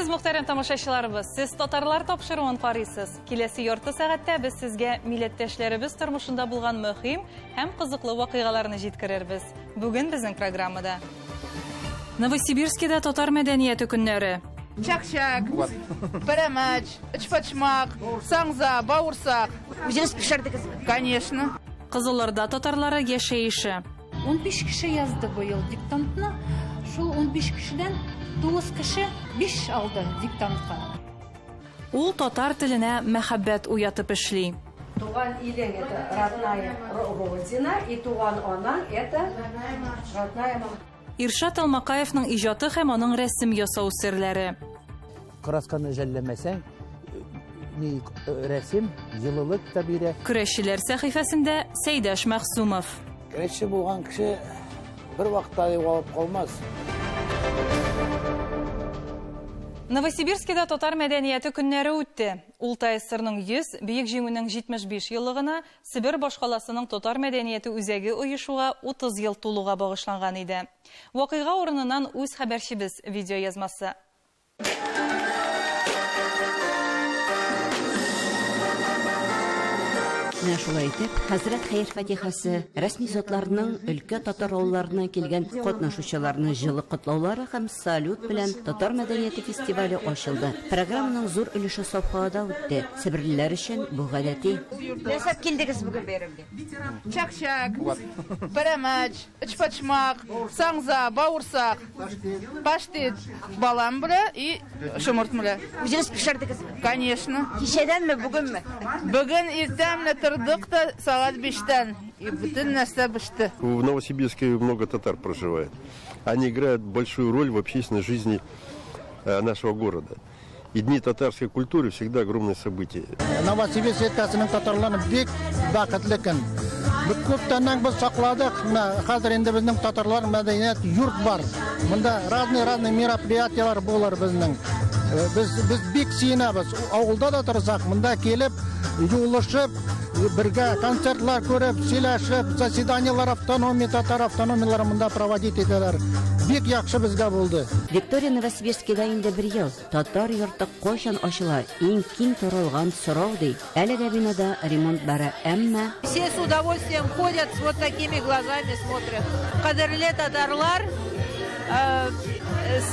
Исәнмесез, мөхтәрәм тамашачыларыбыз. Сез татарлар тапшыруын карыйсыз. Киләсе ярты сәгатьтә без сезгә милләттәшләребез тормышында булган мөһим һәм кызыклы вакыйгаларны җиткерербез. Бүген безнең программада Новосибирскида татар мәдәнияте көннәре. Чәк-чәк, пәрәмәч, өчпочмак, саңза, бавырсак. Үзегез пешердегезме? Конечно. Кызылорда татарлары яшәеше. 15 кеше язды быел диктантны. Шул 15 кешедән 9 кеше 5 алды диктантка. Ул татар теленә мәхәббәт уятып эшли. Туган илең это родная родина, и туган анаң это родная мама. Иршат Алмакаевның иҗаты һәм аның рәсем ясау серләре. Красканы жәлләмәсәң, ни рәсем җылылык та бирә. Көрәшчеләр сәхифәсендә Сәйдәш Мәгъсумов. Көрәшче булган кеше бер вакытта югалып калмас. Новосибирскида татар мәдәнияте көннәре үтте. Ул ТАССРның 100, Бөек Җиңүнең 75 еллыгына, Себер башкаласының татар мәдәнияте үзәге оешуга 30 ел тулуга багышланган иде. Вакыйга урыныннан үз хәбәрчебез видеоязмасы. Менә шулай итеп, хәзрәт хәер-фатихасы, рәсми затларның өлкә татар авылларыннан килгән катнашучыларны җылы котлаулары һәм салют белән татар мәдәнияте фестивале ачылды. Программаның зур өлеше саф һавада үтте. Себерлеләр өчен бу гадәти. Нәрсә килдегез бүген бәйрәмгә? Чәк-чәк, пәрәмәч, өчпочмак, саңза, бавырсак. Паштет балам белә и шомырт белә. Үзегез пешердегезме? Конечно. Кичәдәнме, бүгенме? Бүген иртән менә тордык та сәгать биштән. И бөтен нәрсә пеште. В Новосибирске много татар проживает. Они играют большую роль в общественной жизни э, нашего города. И дни татарской культуры всегда огромное событие. Новосибирск өлкәсенең татарлары бик бәхетле көн. Бик күптәннән без сакладык. Менә хәзер инде безнең татарлар мәдәният йорт бар. Монда разный-разный мероприятияләр булыр безнең. Э, без без бик сөенәбез. Авылда да торсак, монда килеп, юлышып, бергә концертлар күреп, сөйләшеп, заседаниеләр автономия, татар автономияләре монда проводить итәләр. Бик яхшы безгә булды. Виктория Новосибирскида инде бер ел. Татар йорты кайчан ачыла? Иң киң таралган сорау ди. Әлегә бинада ремонт бара, әмма Все с удовольствием ходят, с вот такими глазами смотрят. Кадерле татарлар, э,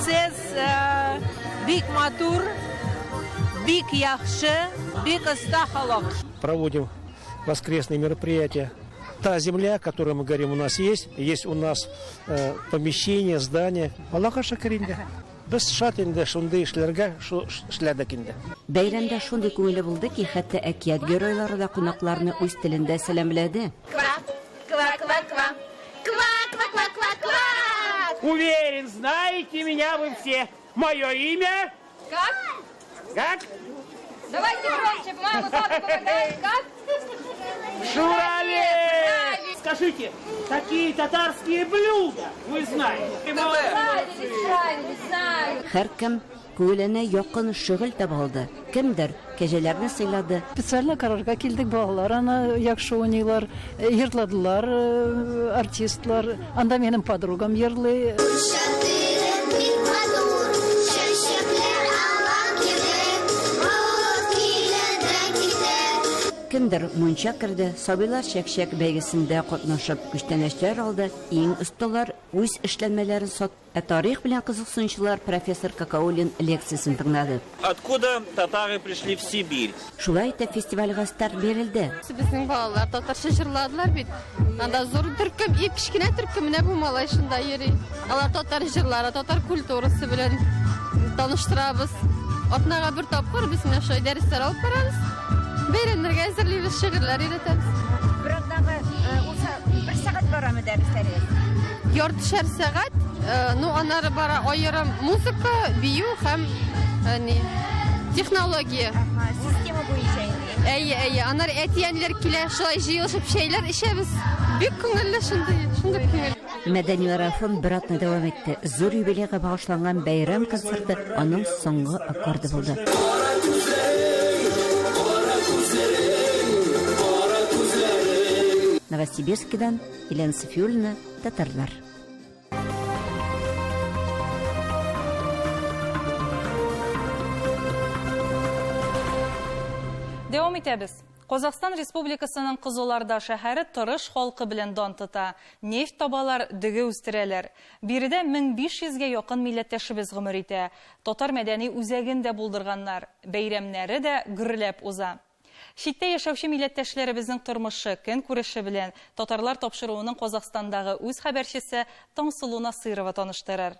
сез э, бик матур, бик яхшы, бик оста халык. Проводим воскресные мероприятия. Та земля, которую мы говорим, у нас есть, есть у нас э, помещение, здание. Аллаһка шөкер инде. Без шат инде шундый эшләргә шу эшләдек инде. Бәйрәмдә шундый күңелле булды ки, хәтта әкият геройлары да кунакларны үз телендә сәламләде. Ква, ква, ква, ква. Ква, ква, ква, ква, ква. Уверен, знаете меня вы все. Мое имя? Как? Как? Давайте громче, мама, папа помогают. Как? Шуравель! Скажите, какие татарские блюда вы знаете? Справились, справились, знаю. Һәркем күңеленә якын шөгыль таба алды. Кемдер кәҗәләрне сыйлады. Специально карарга килдек, балалар аны яхшы уйныйлар, йырладылар артистлар. Анда минем подругам йырлый. Кемдер мунча керде, сабыйлар чәкчәк бәйгесендә катнашып күчтәнәчләр алды, иң осталар үз эшләнмәләрен сатты. Ә тарих белән кызыксынучылар профессор Какаулин лекциясен тыңлады. Откуда татары пришли в Сибирь? Шулай итеп, фестивальгә старт бирелде. Безнең балалар татарча җырладылар бит. Анда зур төркем, и кечкенә төркем менә бу малай шунда йөри. Алар татар җырлары, татар культурасы белән таныштырабыз. Атнага бер тапкыр без менә шулай дәресләр алып барабыз. Бәйрәмнәргә әзерлибез, шигырьләр өйрәтәбез. Бер атнага бер сәгать барамы дәресләрегез? Яртышар сәгать, ну аннары бара аерым музыка, бию һәм ни технология. Ага, система буенча инде. Әйе, әйе. Аннары әти-әниләр килә, шулай җыелышып чәйләр эчәбез. Бик күңелле шундый, шундый күңел. Мәдәни марафон бер атна дәвам итте. Зур юбилейга багышланган бәйрәм концерты аның соңгы аккорды булды. Новосибирскидан Елена Софиуллина, Татарлар. Дәвам итәбез. Казахстан Республикасының Кызылорда шәһәре тырыш халкы белән дан тота. Нефть табалар, дөге үстерәләр. Биредә 1500 гә якын милләттәшебез гомер итә. Татар мәдәни үзәген дә булдырганнар. Бәйрәмнәре дә гөрләп уза. Читтә яшәүче милләттәшләребезнең тормышы, көнкүреше белән Татарлар тапшыруының Казахстандагы үз хәбәрчесе Таңсылу Насыйрова таныштырыр.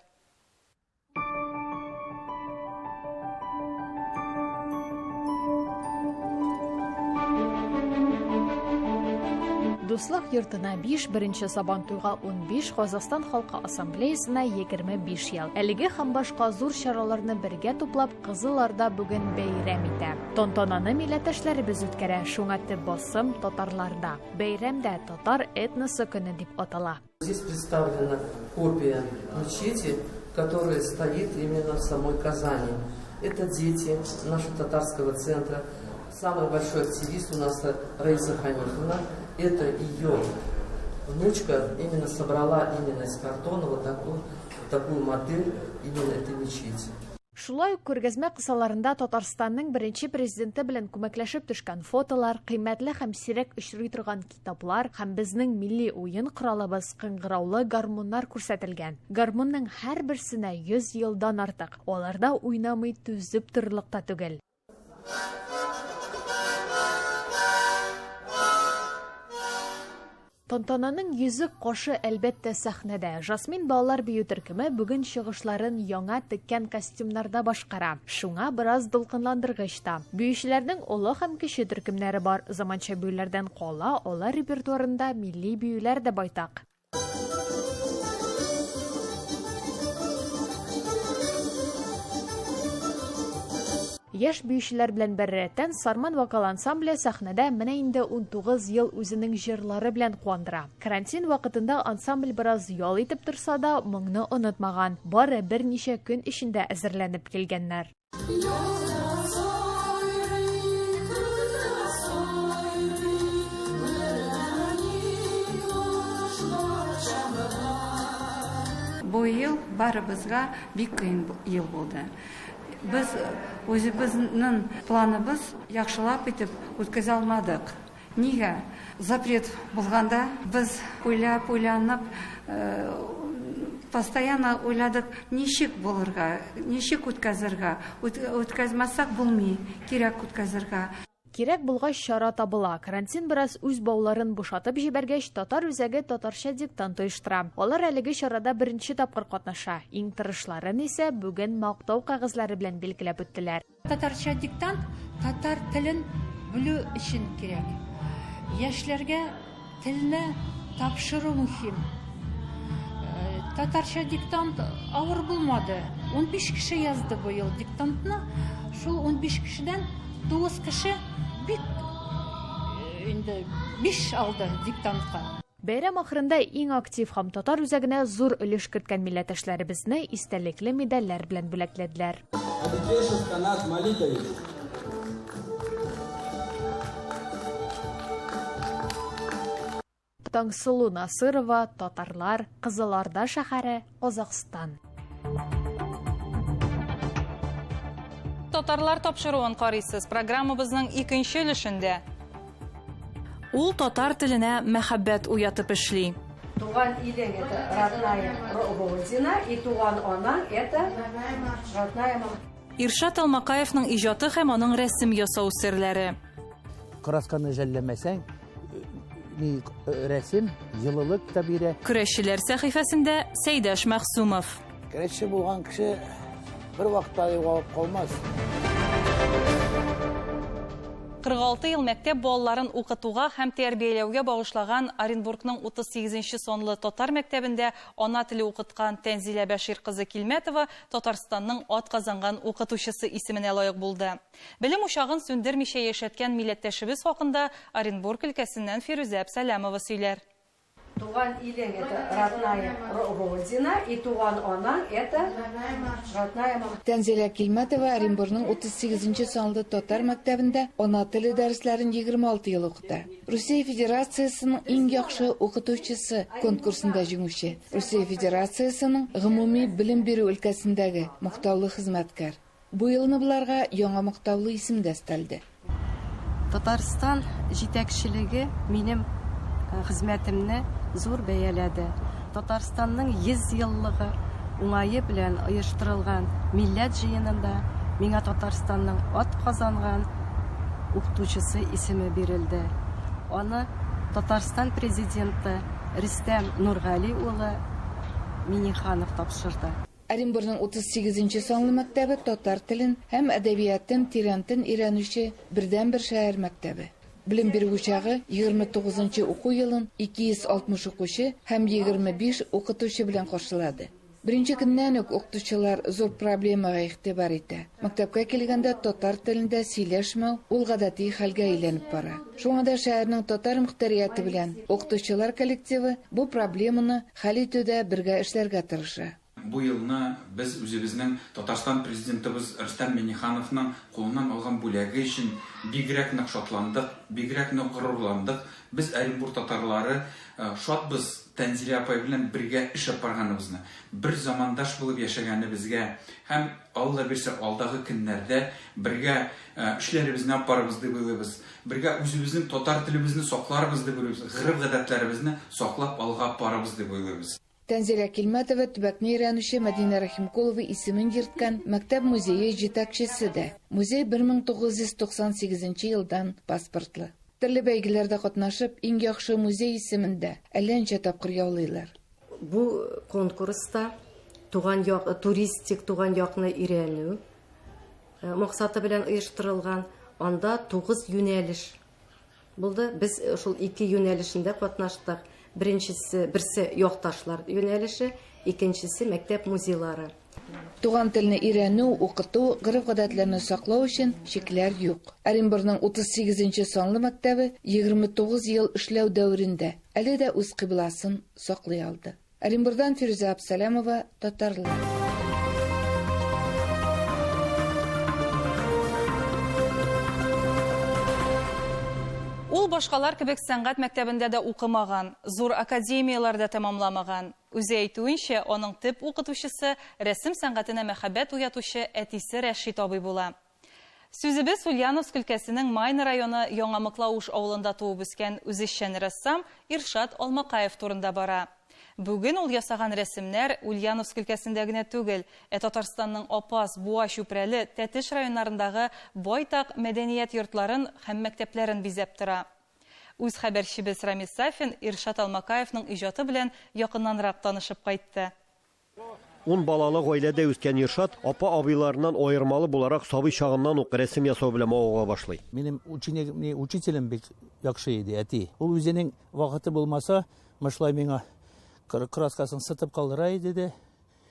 Дуслык йортына 5, беренче Сабантуйга 15, Казахстан халкы ассамблеясына 25 ел. Әлеге һәм башка зур чараларны бергә туплап, Кызыл Орда бүген бәйрәм итә. Тантананы милләттәшләребез үткәрә, шуңа төп басым татарларда. Бәйрәм дә Татар этносы көне дип атала. Здесь представлена копия мечети, которая стоит именно в самой Казани. Это дети нашего татарского центра. Самый большой активист у нас Раиса Ханифовна. Это ее внучка именно собрала именно из картона вот такую модель именно этой мечети. Шулай ук күргәзмә кысаларында Татарстанның беренче президенты белән күмәкләшеп төшкән фотолар, кыйммәтле һәм сирәк очрый торган китаплар һәм безнең милли уен коралыбыз кыңгыраулы гармуннар күрсәтелгән. Гармунның һәрберсенә 100 елдан артык. Аларда уйнамый түзеп торырлык та түгел. Тантананың йөзек кашы, әлбәттә, сәхнәдә. Жасмин балалар бию төркеме бүген чыгышларын яңа теккән костюмнарда башкара. Шуңа бераз дулкынландыргыч та. Биючеләрнең олы һәм кече төркемнәре бар. Заманча биюләрдән кала, алар репертуарында милли биюләр дә байтак. Яшь биючеләр белән беррәттән Сарман вокал ансамбле сәхнәдә менә инде 19 ел үзенең җырлары белән куандыра. Карантин вакытында ансамбль бераз ял итеп торса да, моңны онытмаган. Бары берничә көн эчендә әзерләнеп килгәннәр. Бу ел барыбызга бик кыен ел булды. Без үзебезнең планыбыз яхшылап итеп үткәзә алмадык. Нигә? Запрет булганда без уйлап, уйланып, постоянно уйладык, ничек булырга, ничек үткәзергә. Үткәзмәсәк булмый, кирәк үткәзергә. Кирәк булгач чара табыла. Карантин бераз үз бауларын бушатып җибәргәч, Татар үзәге татарча диктант оештыра. Алар әлеге чарада беренче тапкыр катнаша. Иң тырышларын исә бүген мактау кәгазьләре белән билгеләп үттеләр. Татарча диктант татар телен белү өчен кирәк. Яшьләргә телне тапшыру мөһим. Татарча диктант авыр булмады. 15 кеше язды бу ел диктантны. Шул 15 кешедән 9 кеше бик инде 5 алды диктантка. Бәйрәм ахырында иң актив һәм татар үзәгенә зур өлеш керткән милләттәшләребезне истәлекле медальләр белән бүләкләделәр. Абикешев Канат Маликович. Таңсылу Насырова, Татарлар, Кызылорда шәһәре, Казахстан. Татарлар тапшыруын карыйсыз. Программабызның икенче өлешендә. Ул татар теленә мәхәббәт уятып эшли. Туган илең это родная родина, и туган анаң это родная мама. Иршат Алмакаевның иҗаты һәм аның рәсем ясау серләре. Красканы жәлләмәсәң, ни рәсем җылылык та бирә. Көрәшчеләр сәхифәсендә Сәйдәш Мәгъсумов. Көрәшче булган кеше бер вакытта югалып калмас. 46 ел мәктәп балаларын укытуга һәм тәрбияләүгә багышлаган Оренбургның 38 санлы татар мәктәбендә ана теле укыткан Тәнзилә Бәшир кызы Килмәтова Татарстанның атказанган укытучысы исеменә лаек булды. Белем учагын сүндермичә яшәткән милләттәшебез хакында Оренбург өлкәсеннән Фирүзә Әпсәләмова сөйләр. Туган илең это родная родина, и туган анаң это родная мама. Тәнзилә Килмәтова Оренбургның 38 санлы татар мәктәбендә ана теле дәресләрен 26 ел укыта. Русия Федерациясының иң яхшы укытучысы конкурсында җиңүче. Русия Федерациясының гомуми белем бирү өлкәсендәге мактаулы хезмәткәр. Бу елны буларга яңа мактаулы исем дә өстәлде. Татарстан җитәкчелеге минем хезмәтемне зур бәяләде. Татарстанның 100 еллыгы уңае белән оештырылган Милләт җыенында миңа Татарстанның атказанган укытучысы исеме бирелде. Аны Татарстан Президенты Рөстәм Нургали улы Миңнеханов тапшырды. Оренбурның 38 нче санлы мәктәбе татар телен һәм әдәбиятын тирәнтен өйрәнүче бердәнбер шәһәр мәктәбе. Белем бирү учагы 29 нчы уку елын 260 укучы һәм 25 укытучы белән каршылады. Беренче көннән үк укытучылар зур проблемага игътибар итә. Мәктәпкә килгәндә татар телендә сөйләшмәү ул гадәти хәлгә әйләнеп бара. Шуңа да шәһәрнең татар мөхтәрияте белән укытучылар коллективы бу проблеманы хәл итүдә бергә эшләргә тырыша. Бу елны без үзебезнең Татарстан Президентыбыз Рөстәм Миңнехановның кулыннан алган бүләге өчен бигрәк нык шатландык, бигрәк нык горурландык. Без, Оренбур татарлары, шатбыз Тәнзилә апай белән бергә эш алып барганыбызны, бер замандаш булып яшәгәнебезгә һәм, Алла бирсә, алдагы көннәрдә бергә эшләребезне алып барырбыз дип уйлыйбыз, бергә үзебезнең татар телебезне сакларбыз дип уйлыйбыз, гореф-гадәтләребезне саклап алга барырбыз дип уйлыйбыз. Тәнзилә Килмәтова төбәкне өйрәнүче Мәдинә Рәхимкулова исемен йөрткән мәктәп музее җитәкчесе дә. Музей 1998 нче елдан паспортлы. Төрле бәйгеләрдә катнашып, иң яхшы музей исемен дә әллә ничә тапкыр яулыйлар. Бу конкурста туган як, туристик туган якны өйрәнү максаты белән оештырылган. Анда 9 юнәлеш булды. Без шул ике юнәлешендә катнаштык. Беренчесе, берсе якташлар юнәлеше, икенчесе мәктәп музейлары. Туган телне өйрәнү, укыту, гореф-гадәтләрне саклау өчен чикләр юк. Оренбурның 38 нче санлы мәктәбе 29 ел эшләү дәверендә әле дә үз кыйбласын саклый алды. Оренбурдан Фирүзә Абсалямова, Татарлар. Ул башкалар кебек сәнгать мәктәбендә дә укымаган, зур академияләр дә тәмамламаган. Үзе әйтүенчә, аның төп укытучысы, рәсем сәнгатенә мәхәббәт уятучы әтисе Рәшит абый була. Сүзебез Ульяновск өлкәсенең Майна районы Яңа Мыклауш авылында туып үскән үзешчән рәссам Иршат Алмакаев турында бара. Бүген ул ясаган рәсемнәр Ульяновск өлкәсендә генә түгел, ә Татарстанның Апас, Буа, Чүпрәле, Тәтеш районнарындагы байтак мәдәният йортларын һәм мәктәпләрен бизәп тора. Үз хәбәрчебез Рамис Сафин Иршат Алмакаевның иҗаты белән якыннанрак танышып кайтты. Ун балалы гаиләдә үскән Иршат апа-абыйларыннан аермалы буларак сабый чагыннан ук рәсем ясау белән мавыга башлый. Минем ученик, не, учителем бик яхшы иде, әти. Ул үзенең вакыты булмаса, мышлай миңа краскасын сытып калдыра иде дә,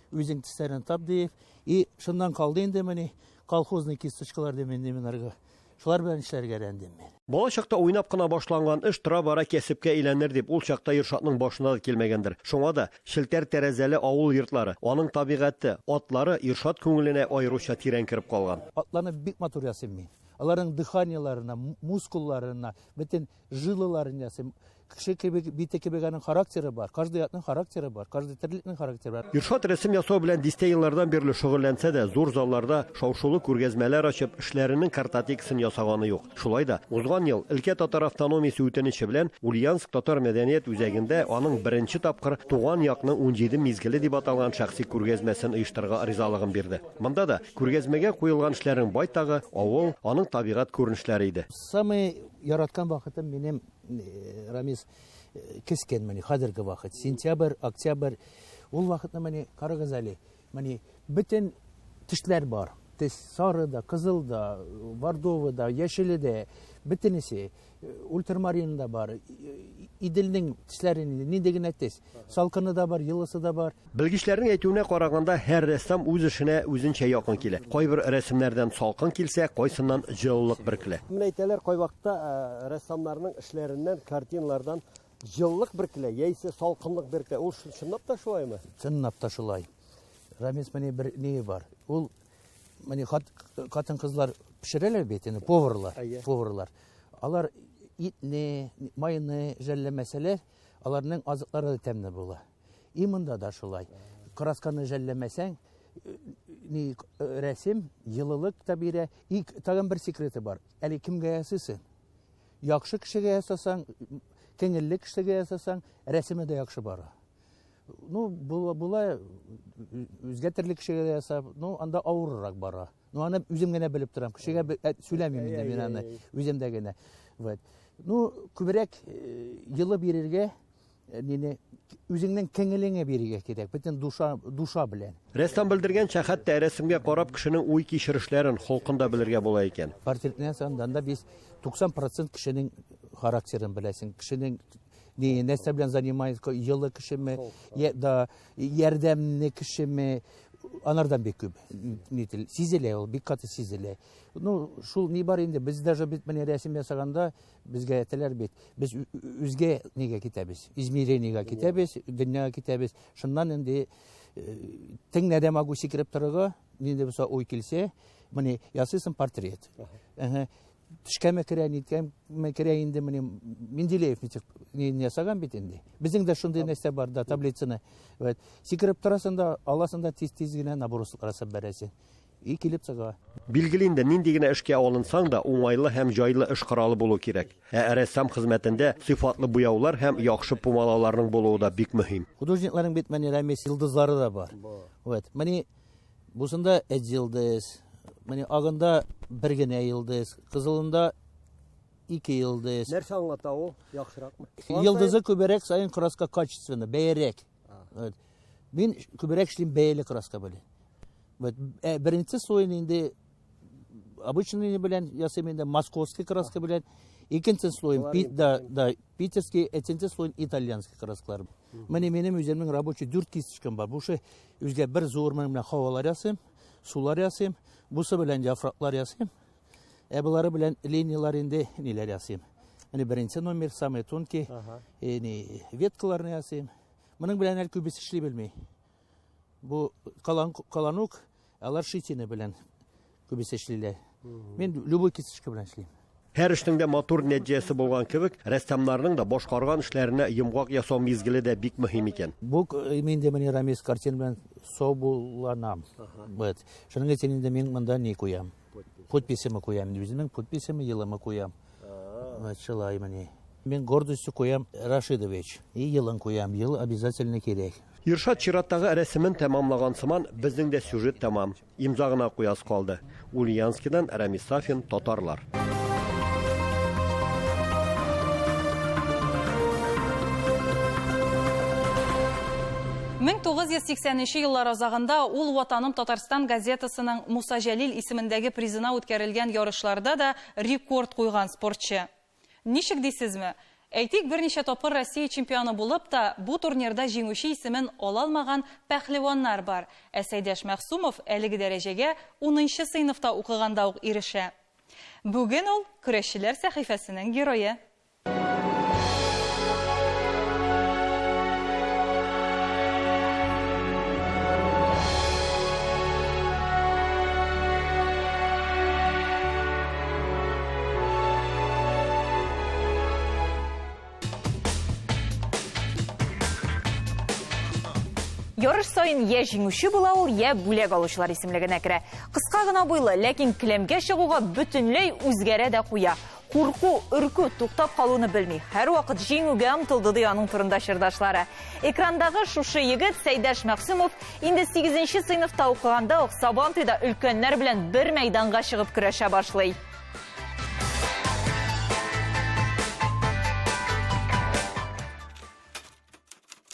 үзең төсләрен тап диеп. И шуннан калды инде менә колхозный кисточкалар дим инде мин аларга. Шулар белән эшләргә өйрәндем мин. Бала чакта уйнап кына башланган эш тора-бара кәсепкә әйләнер дип ул чакта Иршатның башына да килмәгәндер. Шуңа да челтәр тәрәзәле авыл йортлары, аның табигате, атлары Иршат күңеленә аеруча тирән кереп калган. Атларны бик матур ясыйм мин. Аларның дыханиеларына, мускулларына, бөтен жилаларын ясыйм. Кеше кебек, бите кебек аның характеры бар. Каждый атның характеры бар, каждый терлекнең характеры бар. Иршат рәсем ясау белән дистә еллардан бирле шөгыльләнсә дә, зур залларда шау-шулы күргәзмәләр ачып, эшләренең картотекасын ясаганы юк. Шулай да, узган ел өлкә татар автономиясе үтенече белән Ульяновск татар мәдәният үзәгендә аның беренче тапкыр Туган якның унҗиде мизгеле дип аталган шәхси күргәзмәсен оештырырга ризалыгын бирде. Монда да күргәзмәгә куелган эшләрнең байтагы авыл, аның табигать күренешләре иде. Самый яраткан вакытым минем Рамис кескен менә хәзерге вакыт сентябрь октябрь ул вакытны менә карагыз әле менә бөтен төсләр бар төс сары да кызыл да бордовый да яшеле дә бөтенесе ультрамарин да бар иделнең төсләре нинди генә төс салкыны да бар елысы да бар Белгечләрнең әйтүенә караганда, һәр рәссам үз эшенә үзенчә якын килә. Кайбер рәсемнәрдән салкын килсә, кайсыннан җылылык бөркелә. Менә әйтәләр, кайвакытта рәссамнарның эшләреннән, картиналардан җылылык бөркелә, яисә салкынлык бөркелә. Ул чынлап та шулаймы? Чынлап та шулай. Рамис, менә бер ние бар. Ул менә хатын-кызлар пешерәләр бит инде, поварлар, поварлар. Алар итне, майны жәлләмәсәләр, аларның азыклары да тәмле була. И монда да шулай. Красканы жәлләмәсәң, ни рәсем җылылык та бирә. И тагын бер секреты бар. Әле кемгә ясыйсың? Яхшы кешегә ясасаң, кеңелле кешегә ясасаң, рәсеме дә яхшы бара. Ну, була, була үзгә төрле кешегә дә ясап, ну, анда авыррак бара. Ну, аны үзем генә белеп торам. Кешегә сөйләмим инде мин аны, үземдә генә. Вот. Ну, күбрәк елы бирергә, нине үзеңнең кеңелеңә бирергә кирәк, бөтен душа, душа белән. Рәссам белдергәнчә, хәтта рәсемгә карап кешенең уй-кичерешләрен, холкын да белергә була икән. Портретны ясаганда анда без 90 процент кешенең характерын беләсең, кешенең ни, нәрсә белән занимается, елы кешеме, я, да, ярдәмне кешеме, анардан бик күп нител, сизелә ул, бик каты сизелә. Ну, шул ни бар инде, без даже бит менә рәсем ясаганда, Безгә әйтәләр бит, без үзгә нигә китәбез, измерениегә китәбез, дөньяга китәбез. Шуннан инде э, теңнә дә могу сикереп торырга, нинди булса уй килсә, менә ясыйсың портрет. Төшкәме керә, ниткәме керә инде менә Менделеев ничек ясаган бит инде. Безнең дә шундый нәрсә бар да, таблицаны. Вот. Сикереп торасың да, аласың да тиз-тиз генә наброс ясап бәрәсең. И килеп чыга. Билгеле инде, нинди генә эшкә алынсаң да, уңайлы һәм җайлы эш коралы булу кирәк. Ә рәссам хезмәтендә сыйфатлы буяулар һәм яхшы пумалаларның булуы да бик мөһим. Художникларның бит менә Рәмис йолдызлары да бар. Вот. Менә бусында эт йолдыз, менә агында бер генә йолдыз, кызылында ике йолдыз. Нәрсә аңлата ул? Яхшыракмы? Йолдызы күбрәк саен краска качественно, бәярәк. Вот. Мин күбрәк эшлим бәяле краска белән. Вот. Ә беренче слоен инде обычный белән ясыйм инде московский краска белән. Икенче слоен пи, да, да, питерский, өченче слоен итальянский краскалар. Менә минем үземнең рабочий дүрт кисточкам бар. Бушы үзгә бер зур менә һавалар ясыйм, сулар ясыйм, бусы белән яфраклар ясыйм. Ә болары белән линиялар инде ниләр ясыйм. Менә беренче номер, самый тонкий, э, ни, веткаларны ясыйм. Моның белән әле күбесе эшли белми. Бу калан, каланук, алар шитины белән күбесе эшлиләр. Мин любой кисточка белән эшлим. Һәр эшнең дә матур нәтиҗәсе булган кебек, рәссамнарның да башкарган эшләренә йомгак ясау мизгеле дә бик мөһим икән. Бу мин дә менә Рамис картина белән саубулланам. Вот. Шуның өчен инде мин монда ни куям? Подписемне куям, үземнең подписемне, елымы куям. Вот шулай менә. Мин гордостью куям Рашидович. И елын куям, ел обязательно кирәк. Иршат чираттагы рәсемен тәмамлаган сыман, безнең дә сюжет тәмам. Имза гына куясы калды. Ульяновскидан Рәмис Сафин, Татарлар. 1980 еллар азагында ул Ватаным Татарстан газетасының Муса Җәлил исемендәге призына үткәрелгән ярышларда да рекорд куйган спортчы. Ничек дисезме? Әйтик, берничә тапкыр Россия чемпионы булып та, бу турнирда җиңүче исемен ала алмаган пәһлеваннар бар. Ә Сәйдәш Мәгъсумов әлеге дәрәҗәгә унынчы сыйныфта укыганда ук ирешә. Бүген ул, Көрәшчеләр сәхифәсенең герое. Ярыш саен я җиңүче була ул, я бүләк алучылар исемлегенә керә. Кыска гына буйлы, ләкин келәмгә чыгуга бөтенләй үзгәрә дә куя. Курку, өркү, туктап калуны белми. Һәрвакыт җиңүгә омтылды, ди аның турында чордашлары. Экрандагы шушы егет Сәйдәш Мәгъсүмов инде сигезенче сыйныфта укыганда ук Сабантуйда өлкәннәр белән бер мәйданга чыгып көрәшә башлый.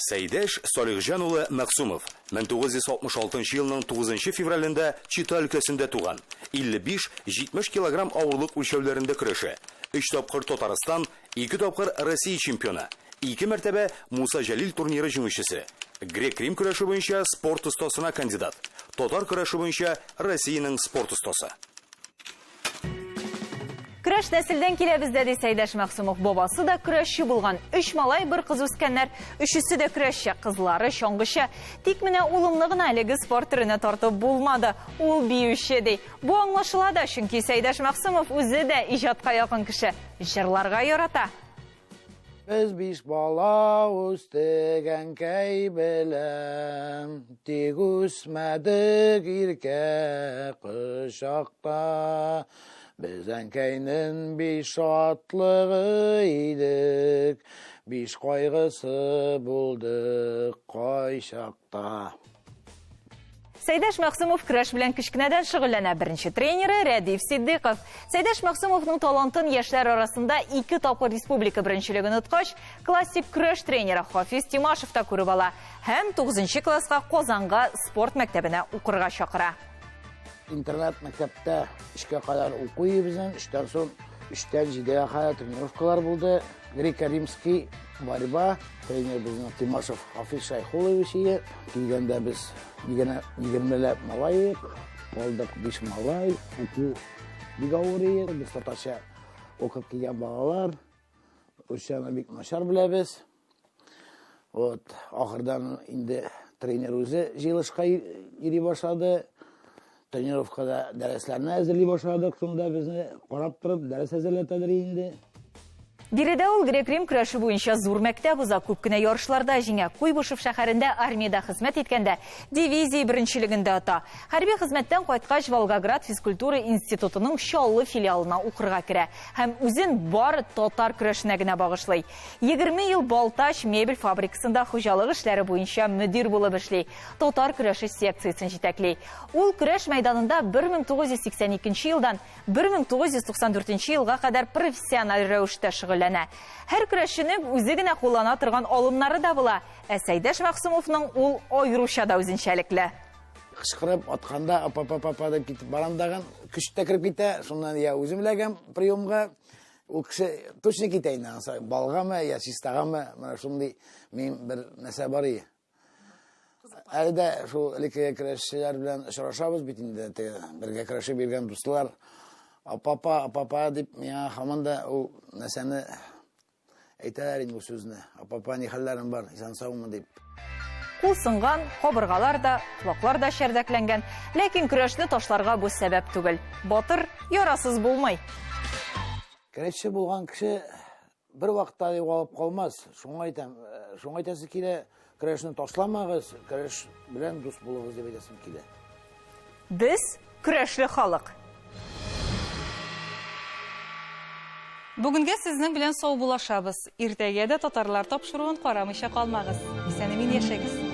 Сәйдәш Салихҗан улы Мәгъсумов 1966 елның 9 февралендә Чита өлкәсендә туган. 55-70 килограмм авырлык үлчәүләрендә көрәшә. Өч тапкыр Татарстан, ике тапкыр Россия чемпионы, ике мәртәбә Муса Җәлил турниры җиңүчесе. Грек-рим көрәше буенча спорт остасына кандидат. Татар көрәше буенча Россиянең спорт остасы. Көрәш нәселдән килә бездә, ди Сәйдәш Мәгъсумов. Бабасы да көрәшче булган. Өч малай, бер кыз үскәннәр. Өчесе дә көрәшче, кызлары чаңгычы. Тик менә улымны гына әлеге спорт төренә тартып булмады. Ул биюче, ди. Бу аңлашыла да, чөнки Сәйдәш Мәгъсумов үзе дә иҗатка якын кеше. Җырларга ярата. Без биш бала үстек әнкәй белән, тик үсмәдек иркә кочакта. Без әнкәйнең биш шатлыгы идек, биш кайгысы булдык кайчакта. Сәйдәш Мәгъсумов көрәш белән кечкенәдән шөгыльләнә. Беренче тренеры Рәдиф Ситдыйков. Сәйдәш Мәгъсумовның талантын яшьләр арасында ике тапкыр республика беренчелеген откач, классик көрәш тренеры Хафиз Тимашев та күреп ала һәм 9 класска Казанга спорт мәктәбенә укырга чакыра. Интернат мәктәптә өчкә кадәр укый безнең, өчтән соң өчтән җидегә кадәр тренировкалар булды. Греко-римский борьба, тренер безнең Тимашев Хафиз Шайхулович ие. Килгәндә без егермеләп малай идек, калдык биш малай, уку бик авыр ие. Без татарча укып килгән балалар, русчаны бик начар беләбез. Вот, ахырдан инде тренер үзе җыелышка йөри башлады. Тренировкада дәресләрне әзерли башладык, шунда безне карап торып дәрес әзерләтәдер инде. Биредә ул грек-рим көрәше буенча зур мәктәп уза, күп кенә ярышларда җиңә. Куйбышев шәһәрендә армиядә хезмәт иткәндә дивизия беренчелегендә ота. Хәрби хезмәттән кайткач Волгоград физкультура институтының Чаллы филиалына укырга керә һәм үзен бары татар көрәшенә генә багышлый. 20 ел Балтач мебель фабрикасында хуҗалык эшләре буенча мөдир булып эшли, татар көрәше секциясен җитәкли. Ул көрәш мәйданында 1982 елдан 1994 елга кадәр профессиональ рәвештә шөгыльләнә. Һәр көрәшченең үзе генә куллана торган алымнары да була, ә Сәйдәш Мәгъсумовның ул аеруча да үзенчәлекле. Кычкырып атканда апа-па-па-па дип китеп барам дагын, көч тә кереп китә, шуннан я үзем эләгәм приемга, ул кеше точно китә инде, анысы балгамы, я чистагамы, менә шундый мин бер нәрсә бар ие. Әле дә шул элеккеге көрәшчеләр белән очрашабыз бит инде, теге бергә көрәшеп йөргән дуслар. Апапа, апапа дип миңа һаман да ул нәрсәне әйтәләр инде ул сүзне. Апапа, ни хәлләрең бар, исән саумы дип. Кул сынган, кабыргалар да, колаклар да чәрдәкләнгән. Ләкин көрәшне ташларга бу сәбәп түгел. Батыр ярасыз булмый. Көрәшче булган кеше Бер вакытта да югалып калмас. Шуңа әйтәм, э, шуңа әйтәсе килә, көрәшне ташламагыз, көрәш белән дус булыгыз дип әйтәсем килә. Без көрәшле халык. Бүгенгә сезнең белән саубуллашабыз. Иртәгә дә татарлар тапшыруын карамыйча калмагыз. Исән-имин яшәгез.